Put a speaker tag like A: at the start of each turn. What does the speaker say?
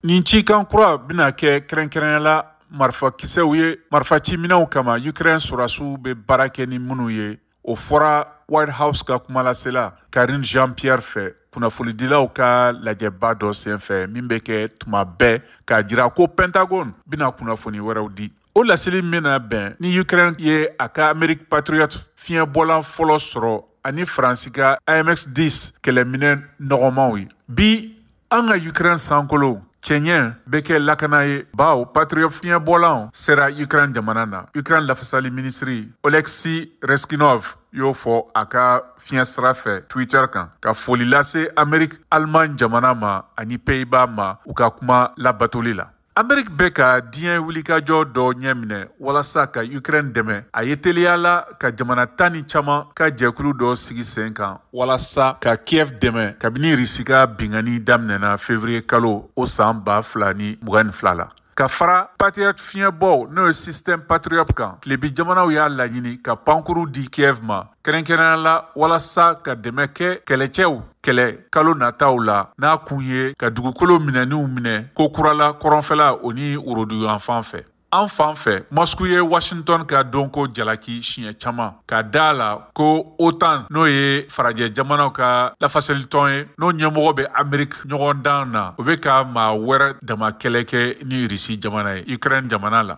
A: Nin cikan kura bɛna kɛ kɛrɛnkɛrɛnya la marifakisɛw ye, marifaciminɛw kama Ukraine sɔrɔdasiw bɛ baara kɛ ni minnu ye. O fɔra White House ka kumalasela Karine Jean-Pierre fɛ kunnafonidilaw ka lajɛba dɔ senfɛ min bɛ kɛ tuma bɛɛ, k'a jira ko Pentagone bɛna kunnafoni wɛrɛw di. O laseli bɛna bɛn ni Ukraine ye a ka Amerique Patriot fiɲɛbɔlan fɔlɔ sɔrɔ ani Faransi ka AMX-10 kɛlɛminɛ nɔgɔmanw ye. Bi an ka Ukraine sankolo cɛɲɛ bɛ kɛ lakana ye, bawo Patriot fiɲɛbɔlanw sera Ukraine jamana na. Ukraine lafasali minisiri Oleksiy Reznikov y'o fɔ a ka fiɲɛ sira fɛ Twitter kan, ka foli lase Amerique, Allemagne jamana ma ani Pays-Bas ma u ka kuma labatoli la. Amerique bɛ ka diɲɛ wulikajɔ dɔ ɲɛminɛ walasa ka Ukraine dɛmɛ. A ye teliya la ka jamana 10 ni caman ka jɛkulu dɔ sigi sen kan walasa ka Kiev dɛmɛ kabini Risi ka binkanni daminɛna février kalo o san 2022 la. Ka fara Patriot fiɲɛbɔw, n'o ye système Patriot kan, tilebi jamanaw y'a laɲini ka pankuru di Kiev ma, kɛrɛnkɛrɛnnenya la walasa ka dɛmɛ kɛ kɛlɛcɛw kɛlɛ kalo nataw la, n'a kun ye ka dugukolo minɛniw minɛ ko kurala kɔrɔnfɛla o ni woroduguyanfan fɛ. An fan fɛ, Moscou ye Washington ka donko jalaki siɲɛ caman, ka da la ko OTAN, n'o ye farajɛ jamanaw ka lafasalitɔn ye, n'o ɲɛmɔgɔ bɛ Amerique ɲɔgɔndan na, o bɛ ka maa wɛrɛ dama kɛlɛ kɛ ni Risi jamana ye Ukraine jamana la.